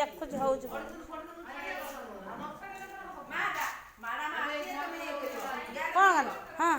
ଦେଖୁଛି ହଉଛି। କଣ? ହଁ।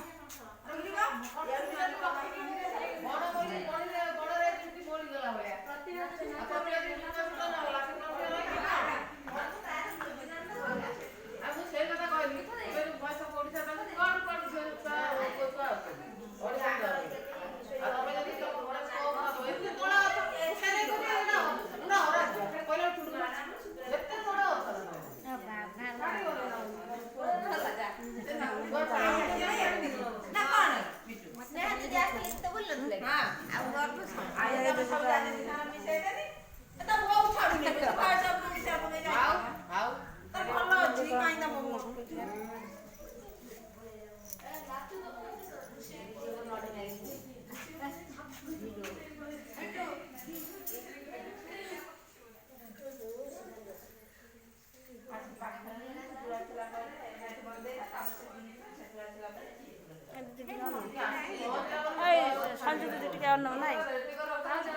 ଏଇ ସଞ୍ଜୁ ଦିଦି ଟିକେ ଅନଉ ନାଇଁ।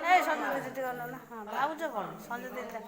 ଏଇ ସଞ୍ଜୁ ଦିଦି ଟିକେ ଅନଉ ନା। ହଁ, ଭାଉଜ କ'ଣ ସଞ୍ଜୁ ଦିଦି?